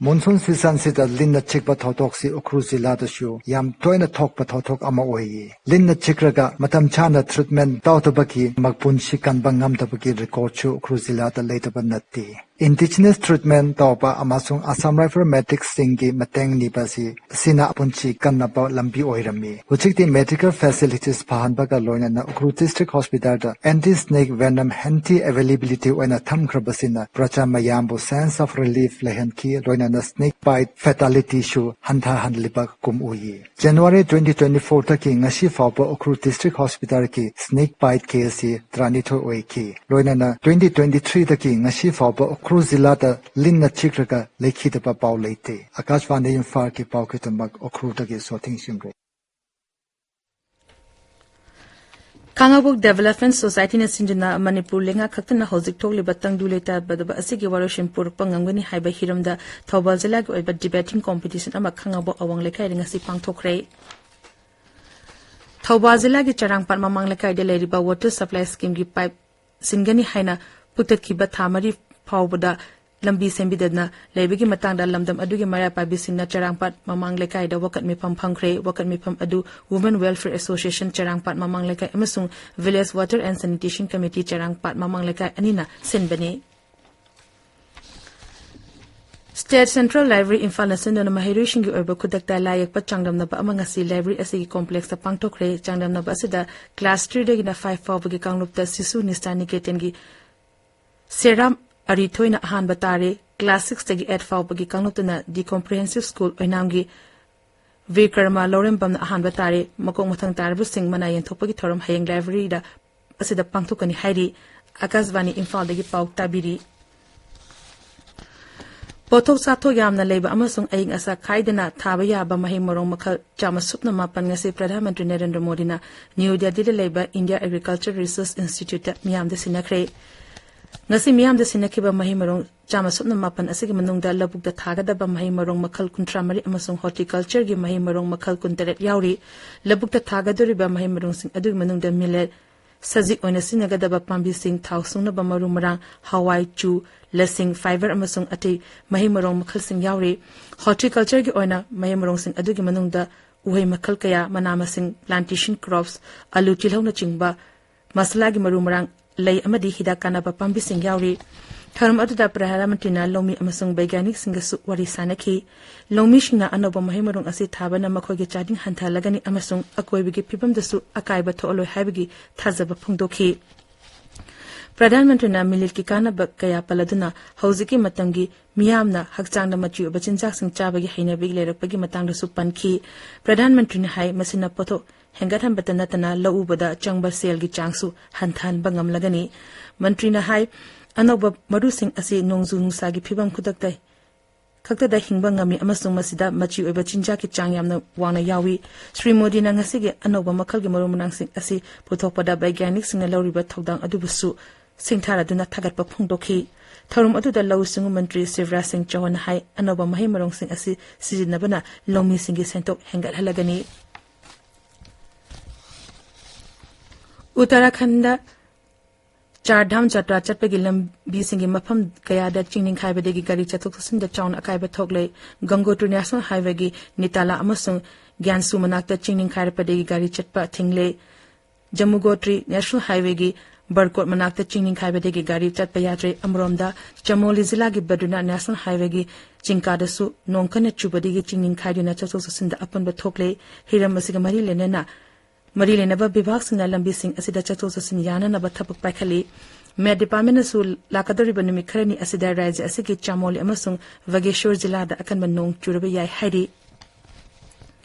ꯃꯣꯟꯁꯨꯟ ꯁꯤꯖꯟꯁꯤꯗ ꯂꯤꯟꯅ ꯆꯤꯛꯄ ꯊꯧꯗꯣꯛꯁꯤ ꯎꯈ꯭ꯔꯨꯜ ꯖꯤꯂꯥꯗꯁꯨ ꯌꯥꯝ ꯇꯣꯏꯅ ꯊꯣꯛꯄ ꯊꯧꯗꯣꯛ ꯑꯃ ꯑꯣꯏꯌꯦ꯫ ꯂꯤꯟꯅ ꯆꯤꯛꯔꯒ ꯃꯇꯝ ꯆꯥꯅ ꯇ꯭ꯔꯤꯠꯃꯦꯟ ꯇꯧꯗꯕꯒꯤ ꯃꯄꯨꯟꯁꯤ ꯀꯟꯕ ꯉꯝꯗꯕꯒꯤ ꯔꯦꯀꯣꯔꯗꯁꯨ ꯎꯈ꯭ꯔꯨꯜ ꯖꯤꯂꯥꯗ ꯂꯩꯇꯕ ꯅꯠꯇꯦ꯫ ꯏꯟꯗꯤꯖꯤꯅꯁ ꯇ꯭ꯔꯤꯠꯃꯦꯟ ꯇꯧꯕ ꯑꯃꯁꯨꯡ ꯑꯁꯥꯝ ꯔꯥꯏꯐꯜ ꯃꯦꯗꯤꯛꯁꯤꯡꯒꯤ ꯃꯇꯦꯡ ꯅꯤꯕꯁꯤ ꯑꯁꯤꯅ ꯄꯨꯟꯁꯤ ꯀꯟꯅꯕ ꯂꯝꯕꯤ ꯑꯣꯏꯔꯝꯃꯤ꯫ ꯍꯧꯖꯤꯛꯇꯤ ꯃꯦꯗꯤꯀꯦꯜ ꯐꯦꯁꯤꯂꯤꯇꯤꯁ ꯐꯍꯟꯕꯒ ꯂꯣꯏꯅꯅ ꯎꯈ꯭ꯔꯨꯜ ꯗꯤꯁꯇ꯭ꯔꯤꯛ ꯍꯣꯁꯄꯤꯇꯥꯜꯗ ꯑꯦꯟꯇꯤ ꯁ꯭ꯅꯦꯛ ꯚꯦꯅꯝ ꯍꯦꯟꯇꯤ ꯑꯦꯚꯦꯂꯦꯕꯤꯂꯤꯇꯤ ꯑꯣꯏꯅ ꯊꯝꯈ꯭ꯔꯕꯁꯤꯅ ꯄ꯭ꯔꯖꯥ ꯃꯌꯥꯝꯕꯨ ꯁꯦꯟꯁ ꯑꯣꯐ ꯔꯤꯂꯤꯐ ꯂꯩꯍꯟꯈꯤ, ꯂꯣꯏꯅꯅ ꯁ꯭ꯅꯦꯛ ꯕꯥꯏꯠ ꯐꯦꯇꯥꯂꯤꯇꯤꯁꯨ ꯍꯟꯊꯍꯜꯂꯤꯕ ꯀꯨꯝ ꯎꯏ꯫ ꯖꯅꯋꯥꯔꯤ twenty twenty-fourꯗꯒꯤ ꯉꯁꯤ ꯐꯥꯎꯕ ꯎꯈ꯭ꯔꯨꯜ ꯗꯤꯁꯇ꯭ꯔꯤꯛ ꯍꯣꯁꯄꯤꯇꯥꯜꯒꯤ ꯁ꯭ꯅꯦꯛ ꯕꯥꯏꯠ ꯀꯦꯁꯁꯤ ꯇꯔꯥꯅꯤꯊꯣꯏ ꯑꯣꯏꯈꯤ꯫ ꯂꯣꯏꯅꯅ twenty twenty-threeꯗꯒꯤ ꯉꯁꯤ ꯐꯥꯎꯕ ꯎꯈ꯭ꯔꯨꯜ ꯖꯤꯂꯥꯗ ꯂꯤꯟꯅ ꯆꯤꯛꯂꯒ ꯂꯩꯈꯤꯗꯕ ꯄꯥꯎ ꯂꯩꯇꯦ꯫ ꯑꯀꯥꯁꯕꯥꯅꯤ ꯏꯝꯐꯥꯜꯒꯤ ꯄꯥꯎ ꯈꯤꯇꯃꯛ ꯎꯈ꯭ꯔꯨꯜꯗꯒꯤ ꯁꯣꯊꯤꯡ ꯁꯤꯡꯔꯩ꯫ ꯈꯥꯉꯕꯣꯛ ꯗꯦꯕꯂꯞꯃꯦꯟ ꯁꯣꯁꯥꯏꯇꯤꯅ ꯁꯤꯟꯗꯨꯅ ꯃꯅꯤꯄꯨꯔ ꯂꯩꯉꯥꯛ ꯈꯛꯇꯅ ꯍꯧꯖꯤꯛ ꯊꯣꯛꯂꯤꯕ ꯇꯪꯗꯨ ꯂꯩꯇꯥꯗꯕ ꯑꯁꯤꯒꯤ ꯋꯥꯔꯣꯏꯁꯤꯟ ꯄꯨꯔꯛꯄ ꯉꯝꯒꯅꯤ ꯍꯥꯏꯕ ꯍꯤꯔꯝꯗ ꯊꯧꯕꯥꯜ ꯖꯤꯂꯥꯒꯤ ꯑꯣꯏꯕ ꯗꯤꯕꯦꯇꯤꯡ ꯀꯣꯝꯄꯤꯇꯤꯁꯟ ꯑꯃ ꯈꯥꯉꯕꯣꯛ ꯑꯋꯥꯡ ꯂꯩꯀꯥꯏꯗ ꯉꯁꯤ ꯄꯥꯡꯊꯣꯛꯈ꯭ꯔꯦ꯫ ꯊꯧꯕꯥꯜ ꯖꯤꯂꯥꯒꯤ ꯆꯔꯥꯡꯄꯥꯠ ꯃꯃꯥꯡ ꯂꯩꯀꯥꯏꯗ ꯂꯩꯔꯤꯕ ꯋꯥꯇꯔ ꯁꯄ꯭ꯂꯥꯏ ꯁ꯭ꯀꯤꯝꯒꯤ ꯄꯥꯏꯞ ꯁꯤꯟꯒꯅꯤ ꯍꯥꯏꯅ ꯄꯨꯊꯠꯈꯤꯕ ꯊꯥ ꯃꯔꯤ ꯐꯥꯎꯕꯗ ꯂꯝꯕꯤ ꯁꯦꯝꯕꯤꯗꯅ ꯂꯩꯕꯒꯤ ꯃꯇꯥꯡꯗ ꯂꯝꯗꯝ ꯑꯗꯨꯒꯤ ꯃꯩꯔꯥ ꯄꯥꯏꯕꯤꯁꯤꯡꯅ ꯆꯔꯥꯡꯄꯥꯠ ꯃꯃꯥꯡ ꯂꯩꯀꯥꯏꯗ ꯋꯥꯀꯠ ꯃꯤꯐꯝ ꯐꯝꯈ꯭ꯔꯦ꯫ ꯋꯥꯀꯠ ꯃꯤꯐꯝ ꯑꯗꯨ Women Welfare Association ꯆꯔꯥꯡꯄꯥꯠ ꯃꯃꯥꯡ ꯂꯩꯀꯥꯏ ꯑꯃꯁꯨꯡ Village Water and Sanitation Committee ꯆꯔꯥꯡꯄꯥꯠ ꯃꯃꯥꯡ ꯂꯩꯀꯥꯏ ꯑꯅꯤꯅ ꯁꯤꯟꯕꯅꯤ꯫ State Central Library ꯏꯝꯐꯥꯜꯅ ꯁꯤꯟꯗꯨꯅ ꯃꯍꯩꯔꯣꯏꯁꯤꯡꯒꯤ ꯑꯣꯏꯕ ꯈꯨꯗꯛꯇ ꯂꯥꯏ ꯌꯦꯛꯄ ꯆꯥꯡꯗꯝꯅꯕ ꯑꯃ ꯉꯁꯤ ꯂꯥꯏꯕ꯭ꯔꯦꯔꯤ ꯑꯁꯤꯒꯤ ꯀꯣꯝꯄ꯭ꯂꯦꯛꯁꯇ ꯄꯥꯡꯊꯣꯛꯈ꯭ꯔꯦ꯫ ꯆꯥꯡꯗꯝꯅꯕ ꯑꯁꯤꯗ ꯀ꯭ꯂꯥꯁ threeꯗꯒꯤꯅ five ꯐꯥꯎꯕꯒꯤ ꯀꯥꯡꯂꯨꯞꯇ ꯁꯤꯁꯨ ꯅꯤꯁꯥ ꯅꯤꯀꯦꯇꯟꯒꯤ ꯁꯦꯔꯥꯝ ꯑꯔꯤꯊꯣꯏꯅ ꯑꯍꯥꯟꯕ ꯇꯥꯔꯦ꯫ class six ꯇꯒꯤ eight ꯐꯥꯎꯕꯒꯤ ꯀꯥꯡꯂꯨꯞꯇꯨꯅ The Comprehensive School ꯑꯣꯏꯅꯥꯝꯒꯤ ꯕꯤꯔ ꯀꯔꯃ ꯂꯧꯔꯦꯝꯕꯝꯅ ꯑꯍꯥꯟꯕ ꯇꯥꯔꯦ꯫ ꯃꯀꯣꯛ ꯃꯊꯪ ꯇꯥꯔꯕꯁꯤꯡ ꯃꯅꯥ ꯌꯦꯟꯊꯣꯛꯄꯒꯤ ꯊꯧꯔꯝ ꯍꯌꯦꯡ library ꯗ ꯑꯁꯤꯗ ꯄꯥꯡꯊꯣꯛꯀꯅꯤ ꯍꯥꯏꯔꯤ꯫ ꯑꯀꯥꯁꯕꯥꯅꯤ ꯏꯝꯐꯥꯜꯗꯒꯤ ꯄꯥꯎ ꯇꯥꯕꯤꯔꯤ꯫ ꯄꯣꯠꯊꯣꯛ ꯆꯥꯊꯣꯛ ꯌꯥꯝꯅ ꯂꯩꯕ ꯑꯃꯁꯨꯡ ꯑꯏꯪ ꯑꯁꯥ ꯈꯥꯏꯗꯅ ꯊꯥꯕ ꯌꯥꯕ ꯃꯍꯩ ꯃꯔꯣꯡ ꯃꯈꯜ ꯆꯥꯝꯃ ꯁꯨꯞꯅ ꯃꯥꯄꯟ ꯉꯁꯤ ꯄ꯭ꯔꯙꯥꯟ ꯃꯟꯇ꯭ꯔꯤ ꯅꯔꯦꯟꯗ꯭ꯔ ꯃꯣꯗꯤꯅ ꯅ꯭ꯌꯨ ꯗꯦꯜꯂꯤꯗ ꯂꯩꯕ India Agriculture Research Institute ꯇ ꯃꯤꯌꯥꯝꯗ ꯁꯤꯟꯅꯈ꯭ꯔꯦ꯫ ꯉꯁꯤ ꯃꯤꯌꯥꯝꯗ ꯁꯤꯟꯅꯈꯤꯕ ꯃꯍꯩ ꯃꯔꯣꯡ ꯆꯥꯝꯃ ꯁꯨꯞꯅ ꯃꯥꯄꯟ ꯑꯁꯤꯒꯤ ꯃꯅꯨꯡꯗ ꯂꯧꯕꯨꯛꯇ ꯊꯥꯒꯗꯕ ꯃꯍꯩ ꯃꯔꯣꯡ ꯃꯈꯜ ꯀꯨꯟꯊ꯭ꯔꯥ ꯃꯔꯤ ꯑꯃꯁꯨꯡ horticulture ꯒꯤ ꯃꯍꯩ ꯃꯔꯣꯡ ꯃꯈꯜ ꯀꯨꯟꯇꯔꯦꯠ ꯌꯥꯎꯔꯤ꯫ ꯂꯧꯕꯨꯛꯇ ꯊꯥꯒꯗꯧꯔꯤꯕ ꯃꯍꯩ ꯃꯔꯣꯡꯁꯤꯡ ꯑꯗꯨꯒꯤ ꯃꯅꯨꯡꯗ millet, ꯁꯖꯤꯛ ꯑꯣꯏꯅ ꯁꯤꯖꯤꯟꯅꯒꯗꯕ ꯄꯥꯝꯕꯤꯁꯤꯡ, ꯊꯥꯎ ꯁꯨꯡꯅꯕ ꯃꯔꯨ ꯃꯔꯥꯡ, ꯍꯋꯥꯏ, ꯆꯨ, ꯂꯁꯤꯡ, fibre ꯑꯃꯁꯨꯡ ꯑꯇꯩ ꯃꯍꯩ ꯃꯔꯣꯡ ꯃꯈꯜꯁꯤꯡ ꯌꯥꯎꯔꯤ꯫ Horticulture ꯒꯤ ꯑꯣꯏꯅ ꯃꯍꯩ ꯃꯔꯣꯡꯁꯤꯡ ꯑꯗꯨꯒꯤ ꯃꯅꯨꯡꯗ ꯎꯍꯩ ꯃꯈꯜ ꯀꯌꯥ, ꯃꯅꯥ ꯃꯁꯤꯡ, plantation crops, ꯑꯂꯨ, ꯇꯤꯜꯍꯧꯅꯆꯤꯡꯕ, ꯃꯁꯥꯂꯥꯒꯤ ꯃꯔꯨ ꯃꯔꯥꯡ, ꯂꯩ ꯑꯃꯗꯤ ꯍꯤꯗꯥꯛ ꯀꯥꯟꯅꯕ ꯄꯥꯝꯕꯤꯁꯤꯡ ꯌꯥꯎꯔꯤ꯫ ꯊꯧꯔꯝ ꯑꯗꯨꯗ ꯄ꯭ꯔꯙꯥꯟ ꯃꯟꯇ꯭ꯔꯤꯅ ꯂꯧꯃꯤ ꯑꯃꯁꯨꯡ ꯕꯩꯒ꯭ꯌꯥꯅꯤꯛꯁꯤꯡꯒꯁꯨ ꯋꯥꯔꯤ ꯁꯥꯅꯈꯤ꯫ ꯂꯧꯃꯤꯁꯤꯡꯅ ꯑꯅꯧꯕ ꯃꯍꯩ ꯃꯔꯣꯡ ꯑꯁꯤ ꯊꯥꯕꯅ ꯃꯈꯣꯏꯒꯤ ꯆꯥꯗꯤꯡ ꯍꯟꯊꯍꯜꯂꯒꯅꯤ ꯑꯃꯁꯨꯡ ꯑꯀꯣꯏꯕꯒꯤ ꯐꯤꯕꯝꯗꯁꯨ ꯑꯀꯥꯏꯕ ꯊꯣꯛꯍꯜꯂꯣꯏ ꯍꯥꯏꯕꯒꯤ ꯊꯥꯖꯕ ꯐꯣꯡꯗꯣꯛꯈꯤ꯫ ꯄ꯭ꯔꯙꯥꯟ ꯃꯟꯇ꯭ꯔꯤꯅ millet ꯀꯤ ꯀꯥꯟꯅꯕ ꯀꯌꯥ ꯄꯜꯂꯗꯨꯅ ꯍꯧꯖꯤꯛꯀꯤ ꯃꯇꯝꯒꯤ ꯃꯤꯌꯥꯝꯅ ꯍꯛꯆꯥꯡꯗ ꯃꯆꯤ ꯑꯣꯏꯕ ꯆꯤꯟꯖꯥꯛꯁꯤꯡ ꯆꯥꯕꯒꯤ ꯍꯩꯅꯕꯤ ꯂꯩꯔꯛꯄꯒꯤ ꯃꯇꯥꯡꯗꯁꯨ ꯄꯟꯈꯤ꯫ ꯄ꯭ꯔꯙꯥꯟ ꯃꯟꯇ꯭ꯔꯤꯅ ꯍꯥꯏ, ꯃꯁꯤꯅ ꯄꯣꯠꯊꯣꯛ ꯍꯦꯟꯒꯠꯍꯟꯕꯇ ꯅꯠꯇꯅ ꯂꯧ ꯎꯕꯗ ꯆꯪꯕ ꯁꯦꯜꯒꯤ ꯆꯥꯡꯁꯨ ꯍꯟꯊꯍꯟꯕ ꯉꯝꯂꯒꯅꯤ꯫ ꯃꯟꯇ꯭ꯔꯤꯅ ꯍꯥꯏ, ꯑꯅꯧꯕ ꯃꯔꯨꯁꯤꯡ ꯑꯁꯤ ꯅꯣꯡꯖꯨ ꯅꯨꯡꯁꯥꯒꯤ ꯐꯤꯕꯝ ꯈꯨꯗꯛꯇ ꯈꯛꯇꯗ ꯍꯤꯡꯕ ꯉꯝꯃꯤ ꯑꯃꯁꯨꯡ ꯃꯁꯤꯗ ꯃꯆꯤ ꯑꯣꯏꯕ ꯆꯤꯟꯖꯥꯛꯀꯤ ꯆꯥꯡ ꯌꯥꯝꯅ ꯋꯥꯡꯅ ꯌꯥꯎꯏ꯫ ꯁ꯭ꯔꯤ ꯃꯣꯗꯤꯅ ꯉꯁꯤꯒꯤ ꯑꯅꯧꯕ ꯃꯈꯜꯒꯤ ꯃꯔꯨ ꯃꯔꯥꯡꯁꯤꯡ ꯑꯁꯤ ꯄꯨꯊꯣꯛꯄꯗ ꯕꯩꯒ꯭ꯌꯥꯅꯤꯛꯁꯤꯡꯅ ꯂꯧꯔꯤꯕ ꯊꯧꯗꯥꯡ ꯑꯗꯨꯕꯨꯁꯨ ꯁꯤꯡꯊꯥꯔꯗꯨꯅ ꯊꯥꯒꯠꯄ ꯐꯣꯡꯗꯣꯛꯈꯤ꯫ ꯊꯧꯔꯝ ꯑꯗꯨꯗ ꯂꯧꯎ ꯁꯤꯡꯎ ꯃꯟꯇ꯭ꯔꯤ ꯁꯤꯕꯔꯥꯖ ꯁꯤꯡ ꯆꯧꯍꯥꯟꯅ ꯍꯥꯏ, ꯑꯅꯧꯕ ꯃꯍꯩ ꯃꯔꯣꯡꯁꯤꯡ ꯑꯁꯤ ꯁꯤꯖꯤꯟꯅꯕꯅ ꯂꯧꯃꯤꯁꯤꯡꯒꯤ ꯁꯦꯟꯊꯣꯛ ꯍꯦꯟꯒꯠꯍꯜꯂꯒꯅꯤ꯫ ꯎꯠꯇꯔꯥꯈꯟꯗ ꯆꯥꯔ ꯙꯥꯝ ꯖꯇ꯭ꯔꯥ ꯆꯠꯄꯒꯤ ꯂꯝꯕꯤꯁꯤꯡꯒꯤ ꯃꯐꯝ ꯀꯌꯥꯗ ꯆꯤꯡ ꯅꯤꯡꯈꯥꯏꯕꯗꯒꯤ ꯒꯥꯔꯤ ꯆꯠꯊꯣꯛ ꯆꯠꯁꯤꯟꯗ ꯆꯥꯎꯅ ꯑꯀꯥꯏꯕ ꯊꯣꯛꯂꯦ꯫ ꯒꯪꯒꯣꯇ꯭ꯔꯤ ꯅꯦꯁꯅꯦꯜ ꯍꯥꯏꯋꯦꯒꯤ ꯅꯤꯇꯥꯂꯥ ꯑꯃꯁꯨꯡ ꯒ꯭ꯌꯥꯟꯁꯨ ꯃꯅꯥꯛꯇ ꯆꯤꯡ ꯅꯤꯡꯈꯥꯏꯔꯛꯄꯗꯒꯤ ꯒꯥꯔꯤ ꯆꯠꯄ ꯊꯤꯡꯂꯦ꯫ ꯖꯝꯃꯨꯒꯣꯇ꯭ꯔꯤ ꯅꯦꯁꯅꯦꯜ ꯍꯥꯏꯋꯦꯒꯤ ꯕꯔꯀꯣꯠ ꯃꯅꯥꯛꯇ ꯆꯤꯡ ꯅꯤꯡꯈꯥꯏꯕꯗꯒꯤ ꯒꯥꯔꯤ ꯆꯠꯄ ꯌꯥꯗ꯭ꯔꯦ꯫ ꯑꯃꯔꯣꯝꯗ, ꯆꯃꯣꯂꯤ ꯖꯤꯂꯥꯒꯤ ꯕꯗ꯭ꯔꯤꯅꯥꯊ ꯅꯦꯁꯅꯦꯜ ꯍꯥꯏꯋꯦꯒꯤ ꯆꯤꯡ ꯀꯥꯗꯁꯨ ꯅꯣꯡ ꯀꯟꯅ ꯆꯨꯕꯗꯒꯤ ꯆꯤꯡ ꯅꯤꯡꯈꯥꯏꯗꯨꯅ ꯆꯠꯊꯣꯛ ꯆꯠꯁꯤꯟꯗ ꯑꯄꯟꯕ ꯊꯣꯛꯂꯦ꯫ ꯍꯤꯔꯝ ꯑꯁꯤꯒ ꯃꯔꯤ ꯂꯩꯅꯅ ꯃꯔꯤ ꯂꯩꯅꯕ ꯕꯤꯚꯥꯒꯁꯤꯡꯅ ꯂꯝꯕꯤꯁꯤꯡ ꯑꯁꯤꯗ ꯆꯠꯊꯣꯛ ꯆꯠꯁꯤꯟ ꯌꯥꯅꯅꯕ ꯊꯕꯛ ꯄꯥꯏꯈꯠꯂꯤ꯫ ꯃꯦꯠ ꯗꯤꯄꯥꯔꯠꯃꯦꯟꯅꯁꯨ ꯂꯥꯛꯀꯗꯧꯔꯤꯕ ꯅꯨꯃꯤꯠ ꯈꯔꯅꯤ ꯑꯁꯤꯗ ꯔꯥꯖ꯭ꯌ ꯑꯁꯤꯒꯤ ꯆꯃꯣꯂꯤ ꯑꯃꯁꯨꯡ ꯕꯥꯒꯦꯁꯣꯔ ꯖꯤꯂꯥꯗ ꯑꯀꯟꯕ ꯅꯣꯡ ꯆꯨꯔꯕ ꯌꯥꯏ ꯍꯥꯏꯔꯤ꯫